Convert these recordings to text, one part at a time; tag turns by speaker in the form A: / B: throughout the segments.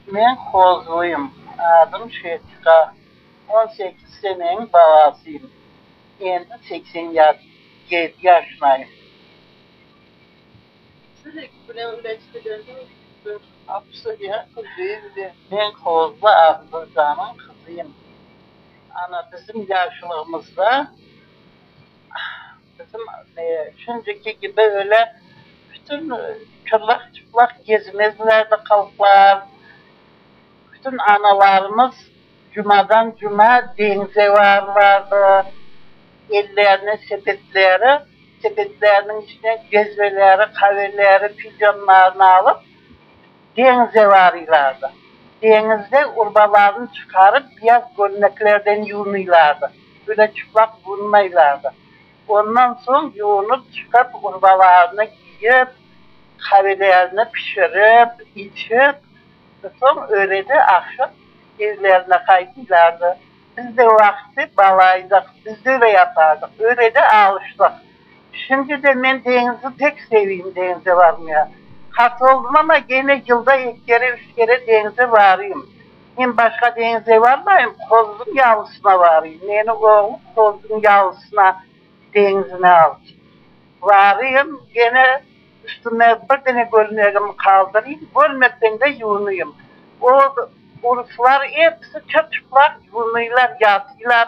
A: Men Qozluyım, adım Şefiqa, 18 seneniñ balasıyım, endi 87 yaşındayım. Men Qozlu Afzılcanıñ qızıyım. Ana, bizim yaşlığımızda, bizim şimdiki kibi öyle bütün çırlaq-çıplaq gezmezlerdi halqlar. Bütün analarımız cumadan cuma deñize varlardı, ellerine sepetleri, sepetleriniñ içine cezveleri, qaveleri, filcanlarını alıp, deñize varıylardı. Deñizde urbalarını çıqarıp, beyaz kölmeklerden yuvunıylardı, böyle çıplaq yuvunmaylardı. Ondan soñ yuvunıp çıqıp, urbalarını kiyip, qavelerini pişirip, içip, soñ öyle de aqşam evlerine qaytıylardı. Biz de o vaqıtte balaydıq, biz de öyle yapardıq, öyle de alıştıq. Şimdi de men deñizni pek seviyim, deñize varmaya. Qart oldım amma, gene yılda eki kere, üç kere deñize varıyım. Men başqa deñizge varmayım, Qozlunıñ yalısına varıyım. Meni oğlum Qozlunıñ yalısına, deñizine alıp varıyım. Gene üstüme bir dene kölmegimni qaldırayım, kölmekten de yuvunayım. O uruslar episi çır-çıplaq yuvunıylar, yatıylar.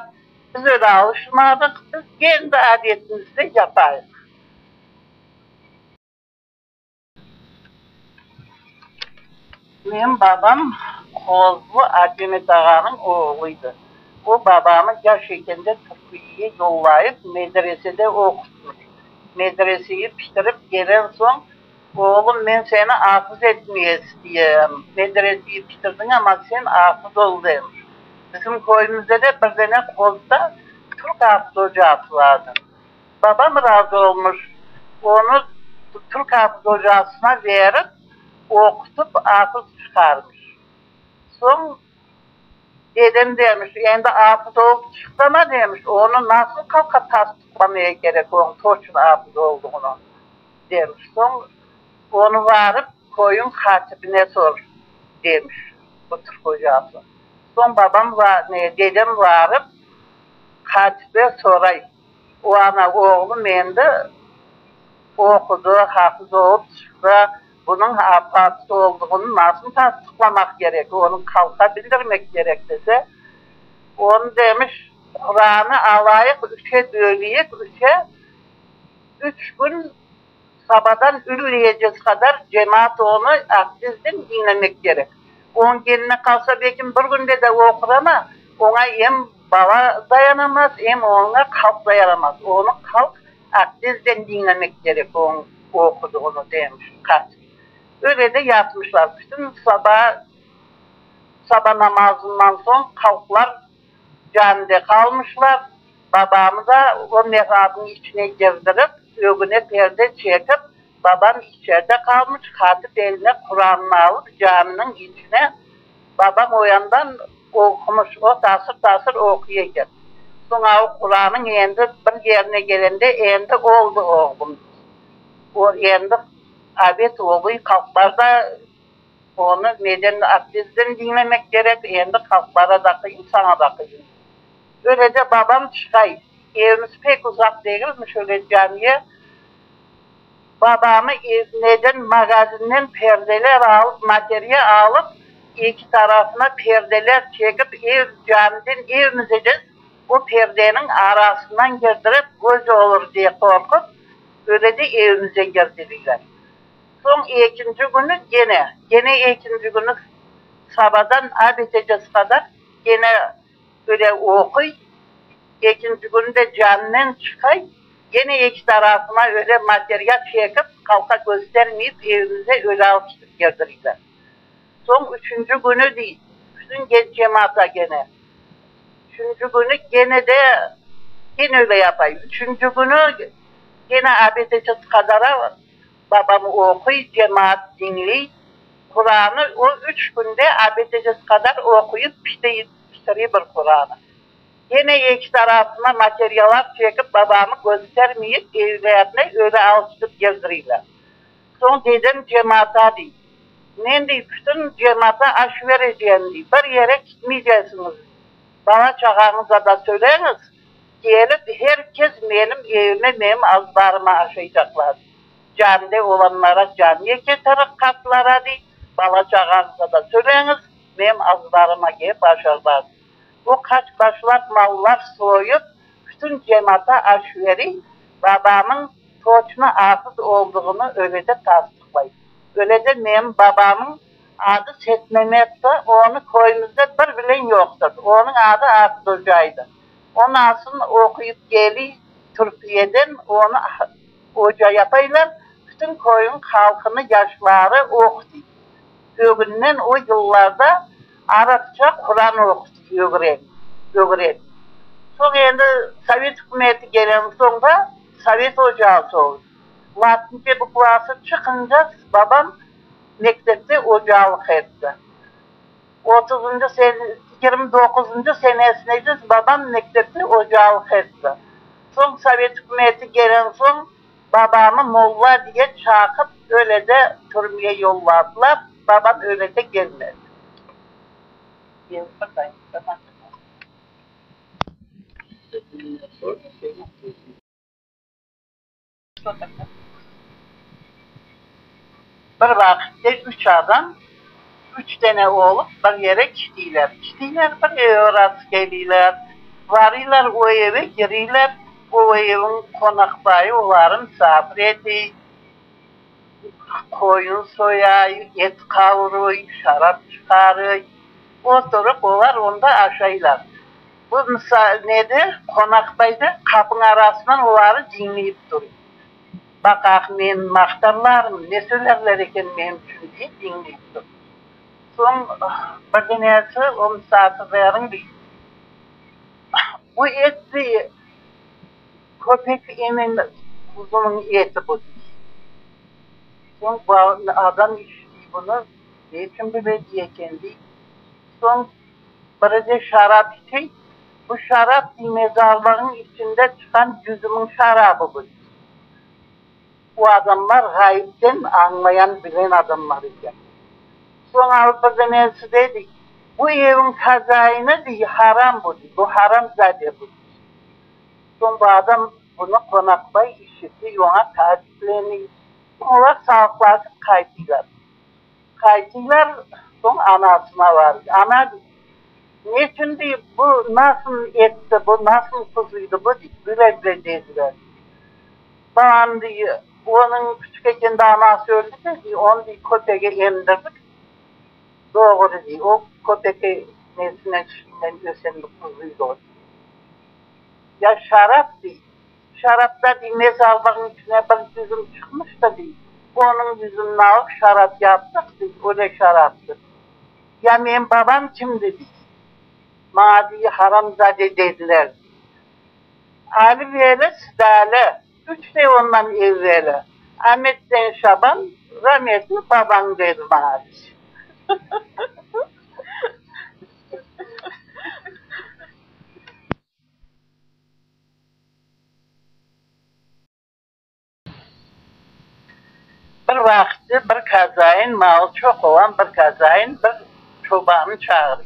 A: Biz öyle alışmadıq, biz kendi adetimizde yapayıq. Menim babam Qozlu Acemet ağanıñ oğluydı. O, babamı yaş ekende Türkiyege yollayıp, medresede oqutmış. Medreseyi pitirip kelen soñ, Oğlum, men seni afız etmeye isteyim. Medreseyi pitirdiñ amma, sen afız ol, demiş. Bizim köyümizde de bir dene Qozda türk afız ocası vardı. Babam razı olmuş, onı türk afız ocasına berip, oqutıp afız çıqarmış. Soñ dedem demiş, endi afız olıp çıqtı ama demiş, onı nasıl halqqa tasdıqlamaya kerek, onıñ toçno afız olduğını, demiş. Soñ onı varıp köyüñ hatibine sor, demiş bu türk ocası. Soñ babam, dedem varıp hatibe soray. O ana oğlum endi oqudı, hafız olıp çıqtı, bunıñ hafız olduğını nasıl tasdıqlamaq kerek, onı halqqa bildirmek kerek dese, onı demiş, Quranı alayıq, üçe bölüyik, üçe, üç kün sabadan üyleyecez qadar cemaat onı aqtizden diñlemek kerek. Onıñ keline qalsa, belkim bir künde de oqur ama, oña em bala dayanamaz, em oña halq dayanamaz. Onı halq aqtezden diñlemek kerek, onıñ oquduğını, demiş qart. Öyle de yapmışlar. Bütün saba, saba namazından soñ halqlar camide qalmışlar. Babamı da o mihrabnıñ içine girdirip, ögüne perde çekip, babam içeride qalmış, hatip eline Quranını alıp caminiñ içine, babam o yandan oqumış, o tasır-tasır oquy eken. Soñ o Quranıñ endi bir yerine kelgende, endi oldı oğlum, o endi abet oluy, halqlar da onı neden abdestden diñlemek kerek, endi halqlara da qıyın, saña da qıyın. Öyle de babam çıqay, evimiz pek uzaq degilmiş öyle camiye. Babamı neden magazinden perdeler alıp, materiya alıp, eki tarafına perdeler çekip, ev, camiden evimizece o perdeniñ arasından kirdirip, göz olur diye qorqıp, öyle de evimize kirdidiler. Soñ ekinci künü gene, gene ekinci künü sabadan abetecez qadar gene Öyle oquy, ekinci künü de camiden çıqay, gene eki tarafına öyle material çekip, halqqa köstermeyip, evimize öyle alıp çıqıp keldirdiler. Soñ üçünci künü, dey, bütün genç cemaata gene, üçünci künü gene de, gene öyle yapay. Üçünci künü gene abedece qadara babam oquy, cemaat diñley, Quranı o üç künde abedece qadar oquyıp pitey. Pişirey bir Quranı. Kene eki tarafına materialar çekip babamı köstermeyip evlerine öyle alıp çıqıp gezdireyler. Soñ dedem cemaata dey. Men, dey, bütün cemaata aş berecem, dey, bir yere kitmeycesiñiz. Bala-çağañıza da söyleñiz, kelip her kes menim evime, menim azbarıma aşaycaqlar. Camide olanlara camiye ketirik, qartlara, dey, bala-çağañıza da söyleñiz, menim azbarıma kelip aşarlar. O qaç başlap mallar soyup, bütün cemaata aş beriy, babamıñ toçnı afız olduğını öyle de tasdıqlay. Öyle de menim babamıñ adı Setmemetti, onı köyümizde bir bilen yoqtır. Onıñ adı Afız oca edi. Onasın oquyıp keliy Türkiyeden, onı oca yapaylar, bütün köyüñ halqını, yaşları oqutıy. Ögünden o yıllarda arapça Quran oqutıp ögren, ögret. Soñ endi sovet ükümeti gelen soñ da sovet ocası oldı. Latince bukvası çıqınca babam mektepte ocalıq etti. Otuzıncı sene, 29-ncı senesinece babam mektepte ocalıq etti. Soñ sovet ükümeti gelen soñ Babamı molla diye çaqıp öyle de türmeye yolladılar, babam öyle de gelmedi. Bir vaqıtte üç adam, üç dene olıp bir yere kitiyler. Kitiyler, bir eve rast keliyler. Varıylar o eve kiriyler, o eviñ qonaqbayı oları misafir etey, qoyun soyay, et qavuruy, şarap çıqarıy. Oturıp olar onda aşaylar. Bu nede, qonaqbay da qapıñ arasından oları diñleyip turuy. Baqaq, meni maqtarlarmı, ne söylerler eken menim içün diye diñleyip turuy. Soñ birdenesi o misafirleriñ dey, Bu et dey, köpek emen quzunıñ eti bu dey. Soñ adam işitiy bunı, ne içün böyle dey eken dey. Soñ biri de şarap içey, Bu şarap dey, mezarlığıñ içinde çıqqan yüzümiñ şarabı bu dey. Bu adamlar ğayıpten añlayan, bilen adamlar eken. Soñ alıp birdenesi dey, Bu eviñ hazaini dey, haram bu dey, bu haramzade bu dey. Soñ bu adam bunı qonaqbay işitiy, oña taacipleney. Soñ olar sağlıqlaşıp qaytıylar. Qaytıylar, soñ anasına barıy. Ana dey, Neçün dey, bu nasıl etti, bu nasıl quzuydı bu dey, güle-güle dediler. Balam dey, onıñ küçük ekende anası öldi de dey, onı dey köpege emdirdik. Doğru dey, o köpeke nesinen şiinden ösen bir quzuydı o dey. Ya şarap dey, şarapta dey mezarlığıñ içine bir yüzüm çıqmış da dey, onıñ yüzümini alıp şarap yaptıq dey, öyle şaraptı. Ya menim babam kimdi dey, maña dey haramzade dediler dey. Ali Veli Sidali, üç de ondan evveli, Ametden Şaban, rametli babañ dedi maña dey. Bir vaqıtı bir kazain, malı çoq olan bir kazain bir çobanı çağırıy.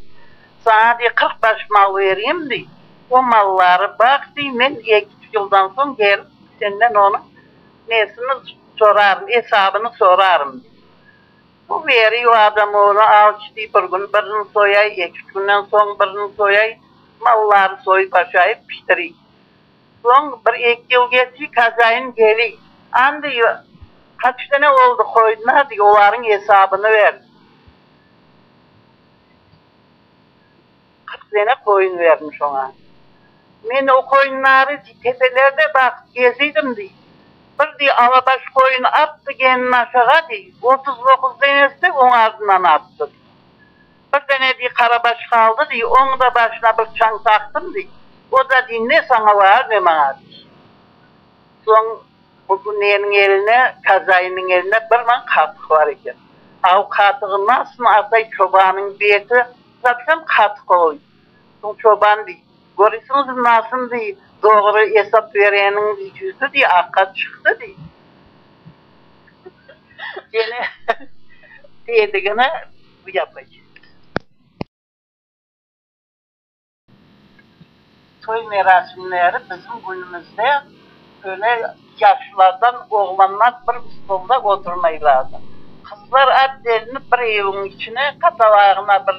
A: Saña, dey, 40 baş mal bereyim, dey, o malları baq, dey, men eki-üç yıldan soñ kelip senden onıñ nesini sorarım, esabını sorarım, dey. Bu beriy o adam onı al, dey, bir kün birini soyay, eki-üç künden soñ birini soyay, malları soyıp aşayıp piştiriy. Soñ bir eki yıl keçiy, kazain keliy. An, dey, qaç tane oldı qoyunlar, dey, olarıñ esabını ber. 40 tane qoyun bermiş oña. Men o qoyunları, dey, tepelerde baqıp geziydim, dey. Bir, dey, alabaş qoyun attı kendini aşağa, dey, 39 tanesi de oñ ardından attı, dey. Bir dene, dey, qarabaş qaldı, dey, onıñ da başına bir çañ taqtım, dey, o da, dey, ne saña bar, ne maña, dey. Soñ bu neniñ eline, kazainniñ eline bir man qatıq bar eken. Av qatığı nasıl atay çobanıñ beti sapsam qatıq oluy. Soñ çoban, dey, köresiñiz, nasıl, dey, doğru esap bereniñ, dey, yüzü, dey, aqqa çıqtı, dey. Kene. Dedigini bu yapay. Toy merasimleri bizim künümizde öyle yaşlardan oğlanlar bir stolda oturmaylardı. Qızlar otdelno bir evniñ içine qatalağına bir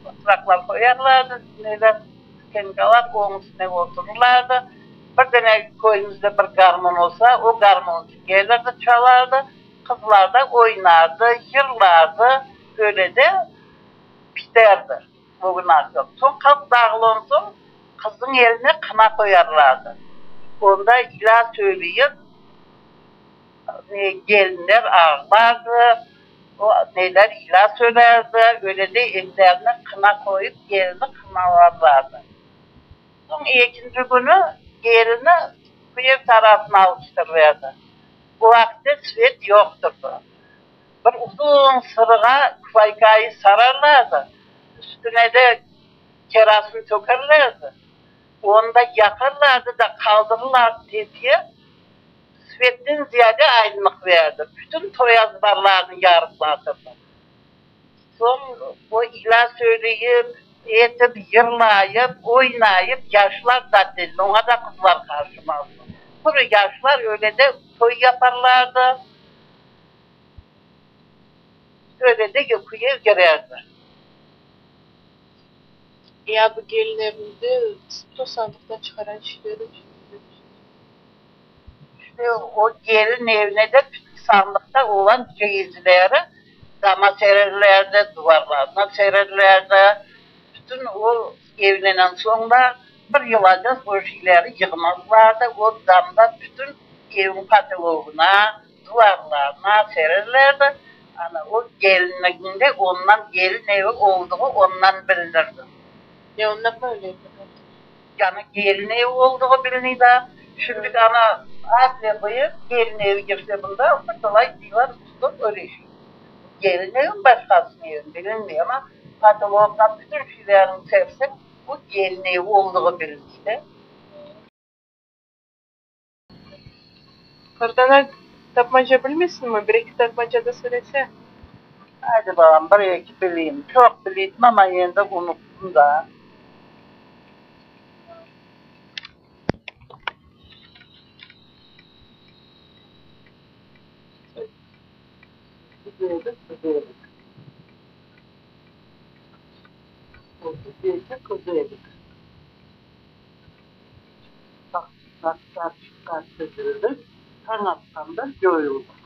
A: oturaqlar qoyarlardı, neler, stenkalar, onıñ üstüne oturırlardı. Bir dene köyümizde bir garmon olsa, o garmoncu kelirdi, çalardı, qızlar da oynardı, yırlardı, öyle de piterdi. Bugün aqşam. Soñ halq dağılğan soñ, qıznıñ eline qına qoyarlardı. Onda ilâ söyleyip, ne, gelinler ağlardı, o, neler ilâ söylerdi, öyle de ellerine qına qoyıp, gelini qınalarlardı. Soñ ekinci künü gelini küyev tarafına alıştırırdı. O vaqıtte svet yoqtırdı. Bir uzun sırığa kufaykayı sararlardı, üstüne de kerasin tökerlerdi. Onı da yaqarlardı da qaldırırlardı tepeye, svetten ziyade aydınlıq berdi, bütün toy azbarlarını yarıqlatırdı. Soñ o ilâ söyleyip, etip, yırlayıp, oynayıp, yaşlar da delli, oña da qızlar qarışmazdı. Quru yaşlar öyle de toy yaparlardı. Öyle de küyev girerdi.
B: Ya bu gelin evinde to sandıqtan çıqaran şeyleri
A: İşte o gelin evine de küçük sandıqta olğan çeyizleri dama sererlerdi, duvarlarına sererlerdi. Bütün o evlenen soñ da bir yılacas o şeyleri yığmazlardı. O damda bütün evin potologına, Duvarlarına sererlerdi. Ana, o gelinliginde ondan gelin evi olduğı ondan bilinirdi.
B: Ya ondan böyle edi.
A: Yani gelin evi olduğı bilinir da. Şimdi ana, adle bıyıq gelin evi girse bunda, bir talay divar tutıp öyle şey. Gelin evi mi, başqasınıñ evi mi bilinmey, amma potologına bütün şeylerini serseñ, bu gelin evi olduğı bilinir de.
B: Qartana, tapmaca bilmeysiñmi? Bir-eki tapmaca da söylese.
A: Aydı, balam, bir-eki bileyim. Çoq biliydim, amma endi unuttım da. Qız edik, biz edik. 32 qız edik. Taq-taq tizildik, tañ atqanda coyuldıq.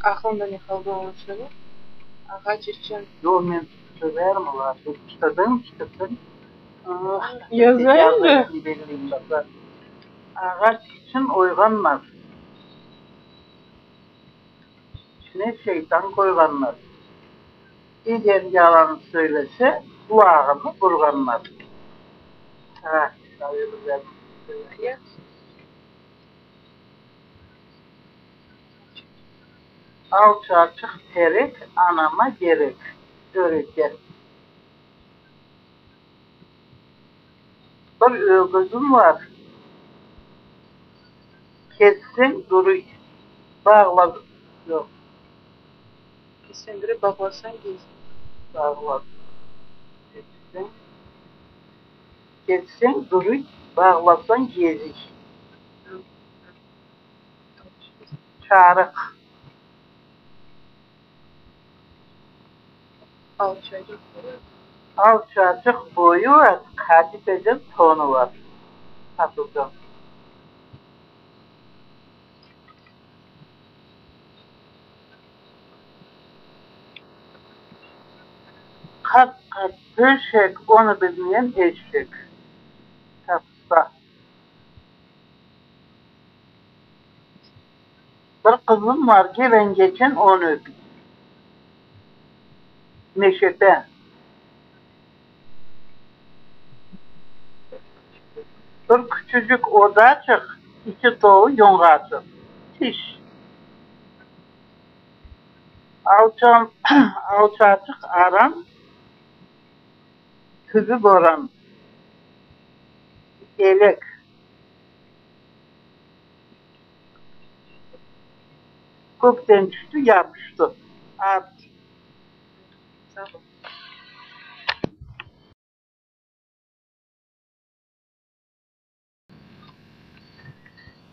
B: Aqlıñda ne qaldı, onı söyle. Ağaç içün.
A: Yoq, men söylerim olar. Pişirdiñ, pişirdiñ.
B: Yazayım da.
A: Ağaç için oyğanlar. İçine şeytan qoyğanlar. Eger yalan söylese, qulağını burğanlar. Alçaçıq terek anama kerek. Öreke. Bir ögüzim bar, kesseñ duruy, bağla, yoq.
B: Kesseñ duruy, bağlasañ gezi.
A: Bağla, kesseñ, kesseñ duruy, bağlasañ geziy. Çarıq.
B: Alçacıq boyu.
A: Alçacıq boyu var, qadifeden tonu var. Patılcan. Qat-qat töşek, onı bilmeyen eşek. Tapsa. Bir qızım var, gelen-geçen onı öpey. Meşepe. Bir küçücik odaçıq, içi tolu yonğaçıq. Tiş. Alçan, alçaçıq aran, tübü boran. Elek. Kökten tüşti, yapıştı. At.
B: Sağ ol.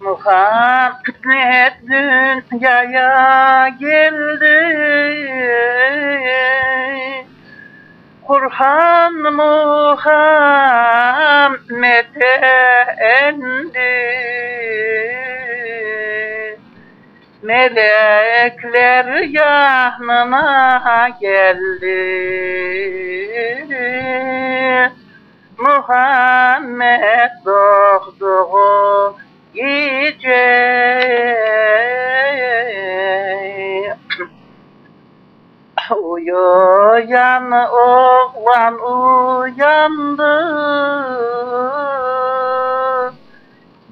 A: Muhammed dünyaya geldi, Qurhan Muhammede endi. Melekler yanına geldi, Muhammed doğduğu gece. Uyuyan oğlan uyandı,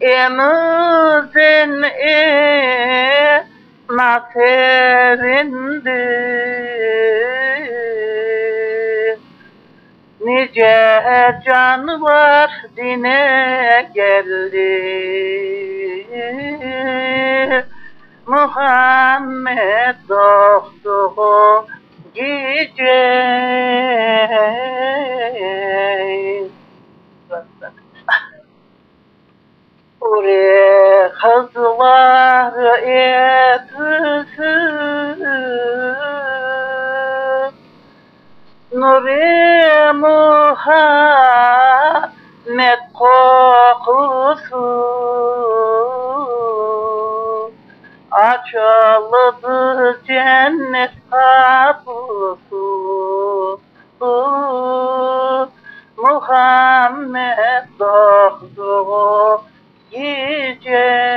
A: Emizgen ena sevindi. Nice canlar dine geldi, Muhammed doğduğu gece. Huri qızlar episi, Nur-i Muhammed qoqusı, Açıldı cennet qapusı. Muhammed doğduğu gece.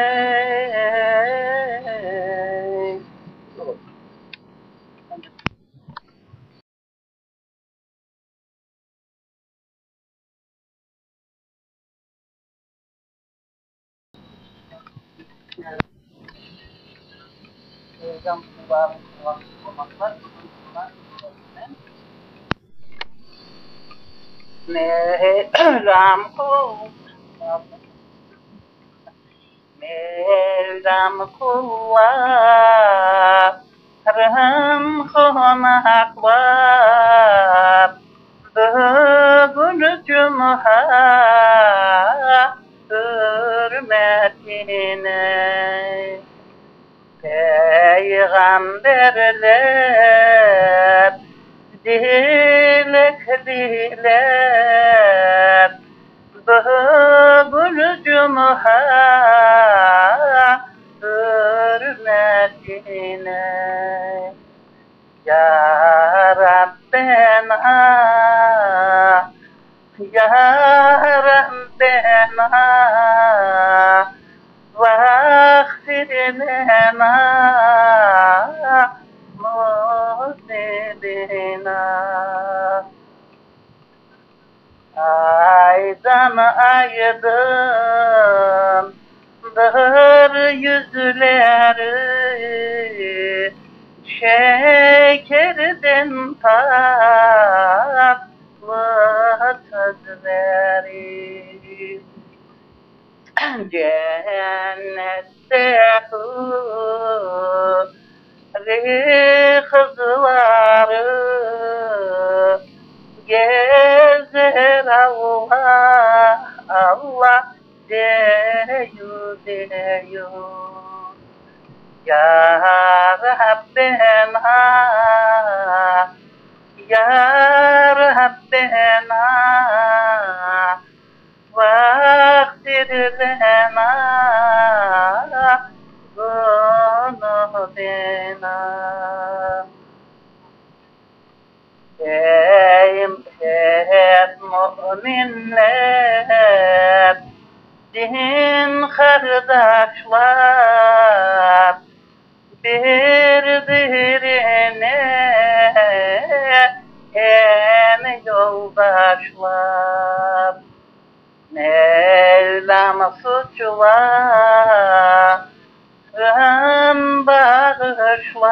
A: Mevlam qul Mevlam qullarım qonaqlar, Bugün cuma ürmetine. Peyğamberler dilek diler, Bugün cuma ürmetine. Ya Rabbena, Ya Rabbena, Vağfir lena muznibina. Aydan aydındır yüzleri, Şekerden tatlı sözleri. Cennette huri qızları Gezer Allah, Allah deyu, deyu. Ya Rabbena, Ya Rabbena, Vağfir lena zunubina. Ey hep müminler, din qardaşlar, Bir-birine hem yoldaşlar. Mevlam suçların bağışlar,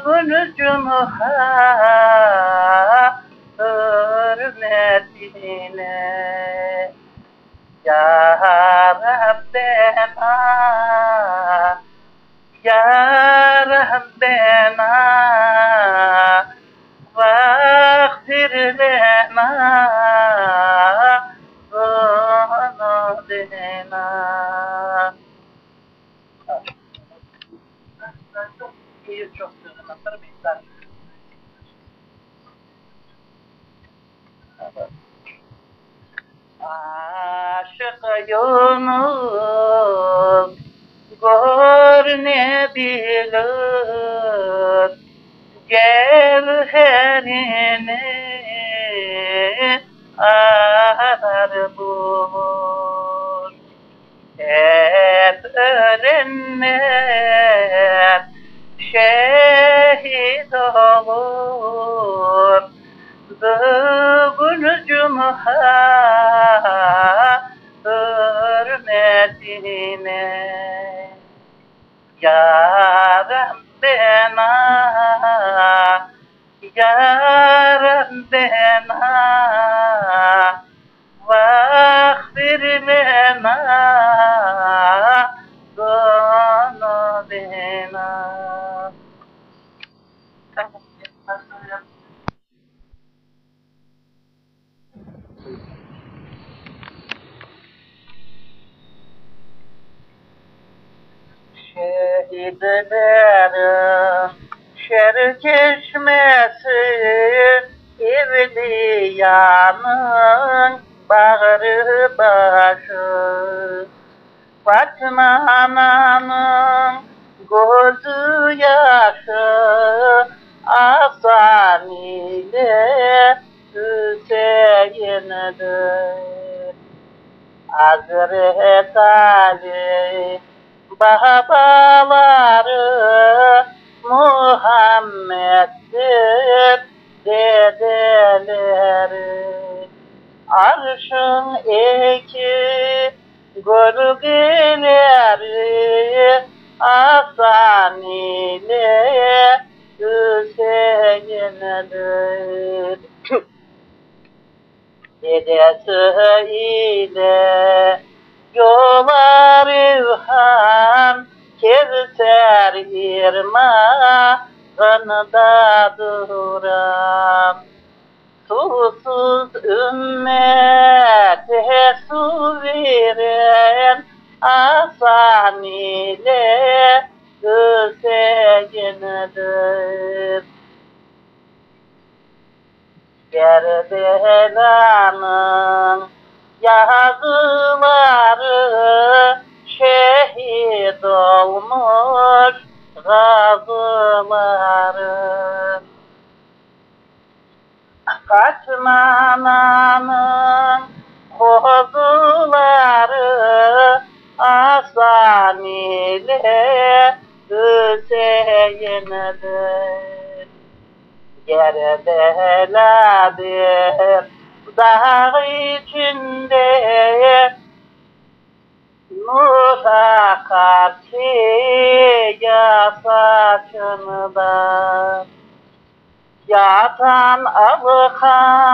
A: Bugün cuma ürmetine. Ya Rabbena. Ya Rabbena, vağfir lena zunubena. Aşıq Yunus gör ne bilir, Cevherini arar bulur. Hep ölenler şehit olur, Bugün cuma hürmetine. Ya Rabbena, Ya Rabbena, Vağfir lena zunubena. Şehitlerin şer çeşmesi, Evliyanıñ bağrı başı. Fatma ananıñ közü yaşı, Asan ile Üseindir. Azret Ali babaları, Muhammeddir dedeleri. Arşıñ eki gölgeleri, Asan ile Üseindir. Dedesi ile yola revhan, Kevser irmağında duran. Suvsuz ümmete suv veren, Asan ile Üseindir. Kerbelânıñ yazıları, Şehit olmuş ğazıları. Fatma ananıñ qozuları, Asan ile Üseindir. Kerbelâ bir dağ içinde, Nur aqar çiya saçından. Yatan alqanlar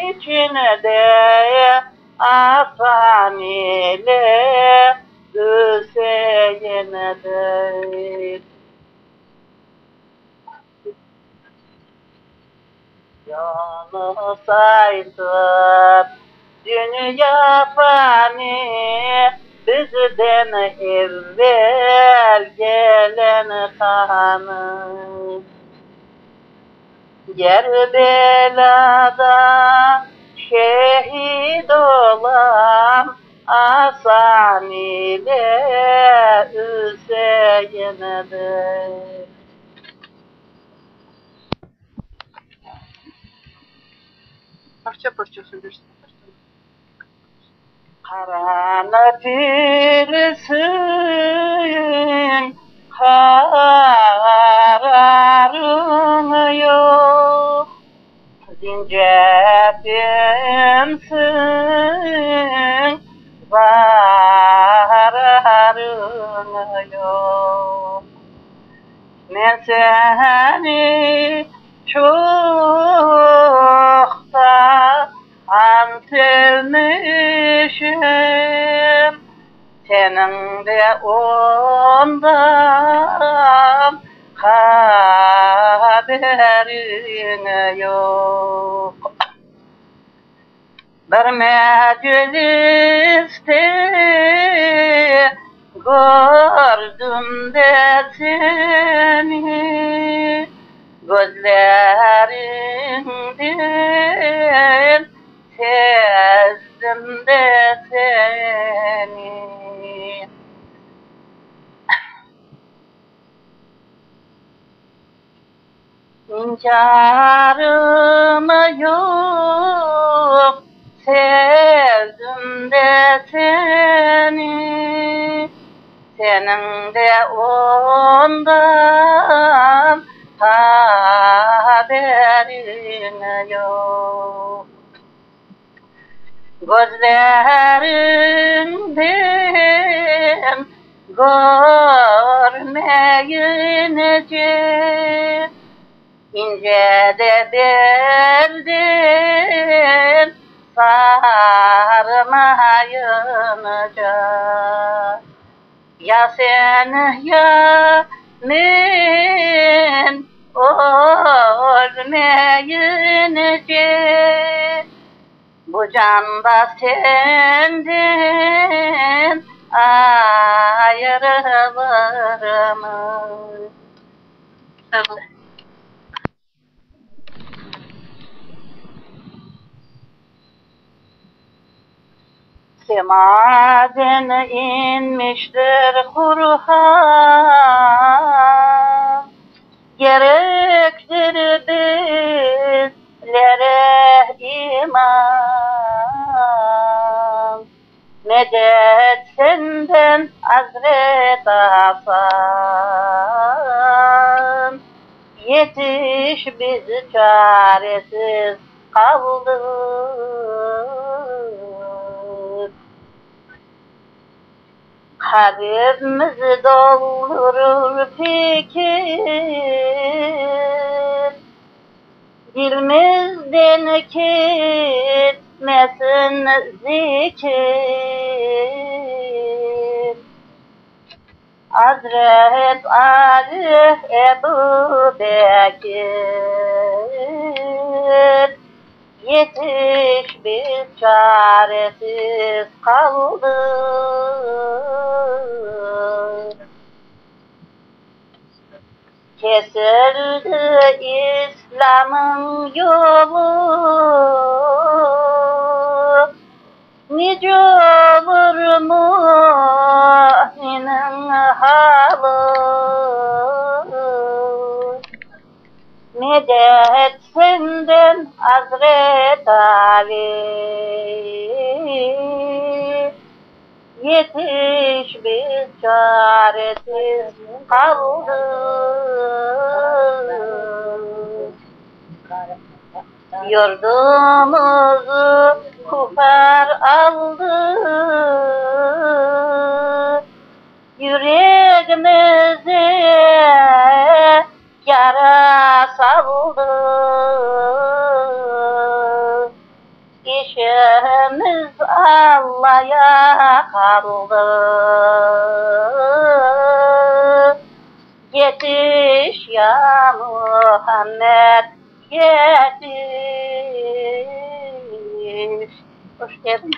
A: içinde, Asan ile Üseindir. Yunus aytıp, Dünya fani, bizden evvel gelen qanı. Kerbelâda şehit olan Asan ile Üseindir.
B: Parça-parça söylersiñ.
A: Qaranfilsiñ, qararıñ yoq, Zencefilsiñ, zararıñ yoq. Men seni çoqtan sevmişim. Seniñ de ondan haberiñ yoq. Bir mecliste kördim de seni, Közleriñden sezdim de seni. İnkârım yoq, sevdim de seni, Seniñ de ondan haberiñ yoq. Közleriñden körmeyince, İnce de belden sarmayınca. Ya sen, ya men ölmeyince, Bu canda senden ayırılırmız. Semaden inmiştir Qurhan, Kerektir bizlere iman. Medet senden, Azret Asan, Yetiş, biz çaresiz qaldıq. Qalbimizi doldurır fikir, Dilimizden ketmesin zikir. Azret Ali, Ebu Bekir, Yetiş, biz çaresiz qaldıq. Kesildi İslâmıñ yolu, Nice olur müminniñ halı? Medet senden, Azret Ali, Yetiş, biz çaresiz qaldıq. Yurdumızı kufar aldı, Yüregimize yara saldı. İşimiz Allaya qaldı. Yetiş, ya Muhammed, yetiş! Hoş keldiñ.